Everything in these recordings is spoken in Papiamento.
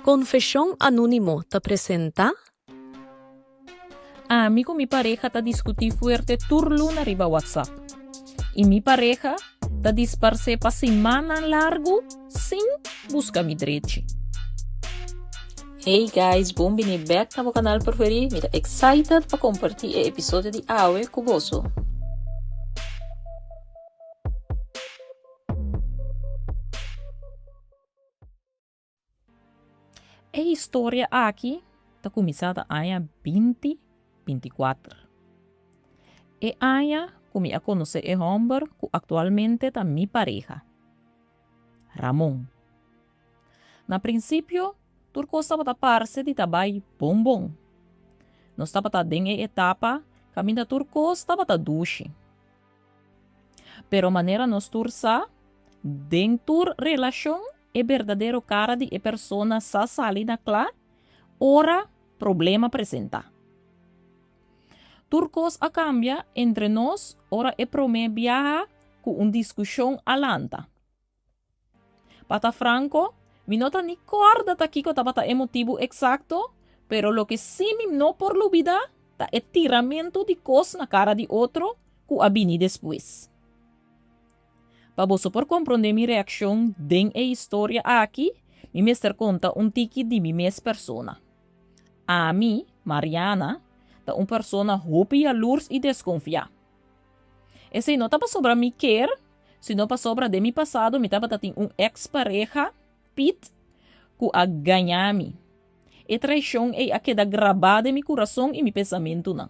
Konfeshon Anónimo ta presentá. Ami ku mi pareha ta diskutí fuerte tur luna riba WhatsApp. I mi pareha ta disparsé pa simannan largu sin buska mi drechi. Hey guys, bon bini bek na bo kanal preferí. Mi ta excited pa kompartí e episodio di awe ku boso. E historia aki ta kuminsá ta aña binti binti kuater. E aña ku mi a konosé e hòmber ku aktualmente ta mi pareha, Ramon. Na prinsipio tur kos tabata parse di ta bai bon bon. Nos tabata den e etapa kaminda tur kos tabata dushi. Pero manera nos tur sa, den tur relashon e berdadero kara di e persona sa sali na kla ora problema presentá. Tur kos a kambia entre nos ora e promé biaha ku un diskushon a lanta. Pa ta franko, mi no ta ni kòrda ta kiko tabata e motibu eksakto, pero loke sí mi no por lubidá ta e tiramentu di kos na kara di otro ku a bini despues. Pa boso por komprondé mi reakshon den e historia aki, mi mester konta un tiki di mi mes persona. Ami, Mariana, ta un persona hopi yalurs i deskonfiá. Esei no ta pasobra mi kier, sino pasobra den mi pasado mi tabata tin un ex pareha, Piet, ku a gaña mi. E traishon ei a keda grabá den mi kurason i mi pensamentunan.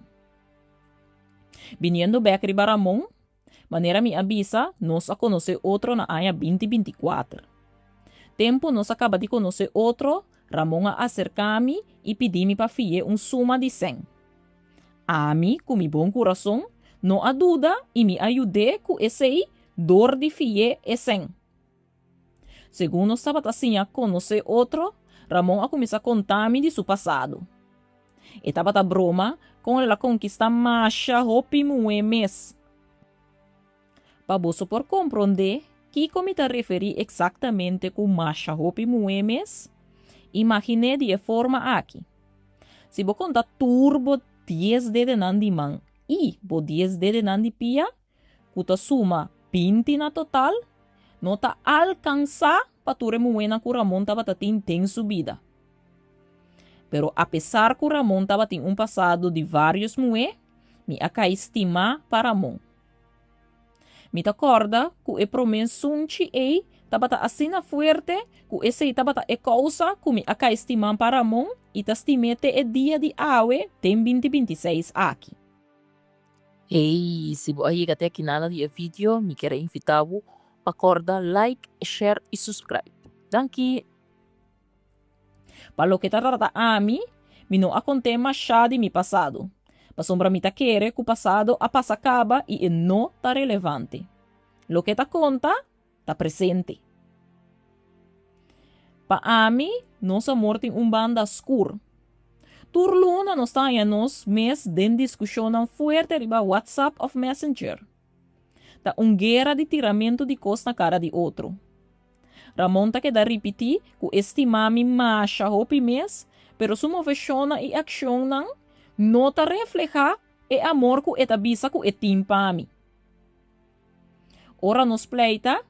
Biniendo bèk riba Ramon, manera mi a bisa, nos a konosé otro na aña binti 24. Tempu nos a kaba di konosé otro, Ramon a aserká mi i pidi mi pa fi'é un suma di sèn. Ami, ku mi bon kurason, no a duda i mi a yud'é ku esei dor di fi'é e sèn. Segun nos tabata siña konosé otro, Ramon a kuminsá konta mi di su pasado. E tabata broma kon el a konkistá masha hopi muhé mes. Pa boso por komprondé kiko mi ta referí eksaktamente ku masha hopi muhé mes, imagin'é di e forma aki, Si bo konta tur bo dies dedenan di man i bo dies dedenan di pia, ku ta suma 20 na total, no ta alkansá pa tur e muhénan ku Ramon tabata tin den su bida. Pero apesar ku Ramon tabatin un pasado di vários muhé, mi a kai stimá pa Ramon. Mi ta kòrda ku e promé sunchi ei tabata asina fuerte ku esei tabata e kousa ku mi a kai stimá pa Ramon i ta stim'é te e dia di awe den binti 26 aki. Hey, si bo a yega te aki nana di e video, mi kier a invita bo pa kòrda like, share i subscribe. Danki! Pa loke ta trata ami, mi no a kont'é mashá di mi pasado, pasobra mi ta kere ku pasado a pasa kaba i e no ta relevante. Loke ta konta, ta presente. Pa ami, nos amor tin un banda skur. Tur luna nos ta haña nos mes den diskushonnan fuerte riba WhatsApp òf Messenger. Ta un guera di tiramentu di kos na kara di otro. Ramon ta keda ripití ku e stima mi masha hopi mes, pero su moveshonnan i akshonnan no ta reflehá e amor ku e ta bisa ku e tin pa mi. Ora nos pleita,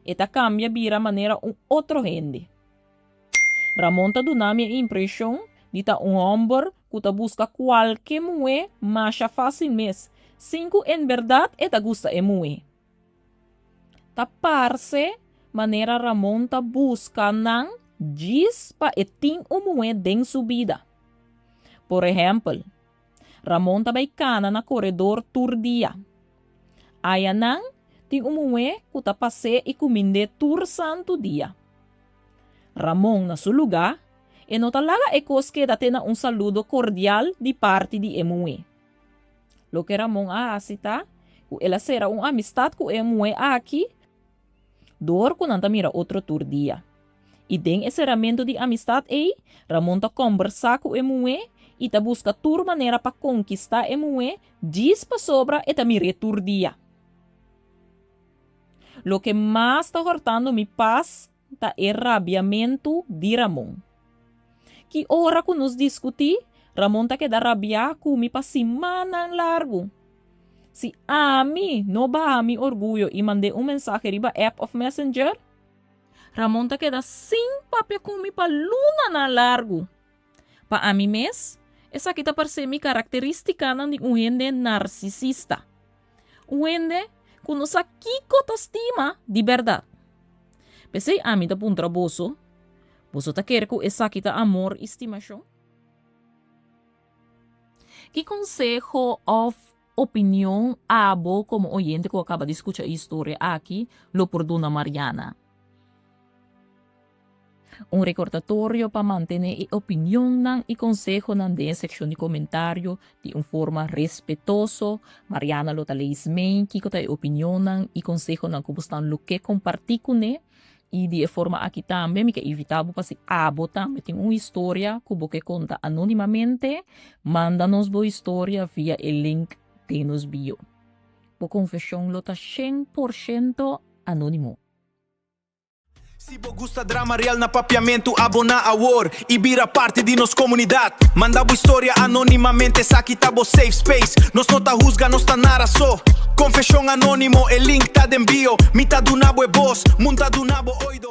e ta kambia bira manera un otro hende. Ramon ta duna mi e impreshon di ta un hòmber ku ta buska kualke muhé masha fásil mes, sin ku en bèrdat e ta gusta e muhé. Ta parse manera Ramon ta buska nan djis pa e tin un muhé den su bida. Por ehèmpel, Ramon ta bai kana na koredor tur dia. Ayanan tin un muhé ku ta pas'é i kumind'é tur santu dia. Ramon na su lugá, e no ta laga e kos keda te na un saludo kordial di parti di e muhé. Loke Ramon a hasi ta ku el a sera un amistat ku e muhé aki dor ku nan ta mira otro tur dia. I den e seramentu di amistat ei, Ramon ta kòmbersá ku e muhé i ta buska tur manera pa konkistá e muhé djis pasobra e ta mir'é tur dia. Loke mas ta hòrtando mi pas ta e rabiamentu di Ramon. Ki ora ku nos diskutí, Ramon ta keda rabiá ku mi pa simannan largu. Si ami no baha mi orguyo i mand'é un mensahe riba app òf messenger, Ramon ta keda sin papia ku mi pa lunanan largu. Pa ami mes, esaki ta parse mi karakterístikanan di un hende narsisista. Un hende ku no sa kiko ta stima di bèrdat. P'esei ami ta puntra boso, Boso ta kere ku esaki ta amor i stimashon? Ki konseho òf opinion abo komo oyente ku a kaba di skucha e historia aki lo por duna Mariana? Un rekordatorio pa mantené e opinionnan i konsehonan den e sekshon di komentario di un forma respetoso. Mariana lo ta lees mee kiko ta e opinionnan i konsehonan ku bo stan lo ke kompartí kuné. I di e forma aki tambe mi ke invitá bo pa si abo tambe tin un historia ku bo ke konta anónimamente, manda nos bo historia via e link den nos bio. Bo konfeshon lo ta 100% anónimo. Si bo gusta drama real na Papiamentu, aboná awor i bira parti di nos komunidat. Manda bo historia anónimamente, esaki ta bo safe space. Nos no ta husga, nos ta nara so. Konfeshon anónimo, e link ta den bio. Mi ta duna bo e bos, mun ta duna bo oido.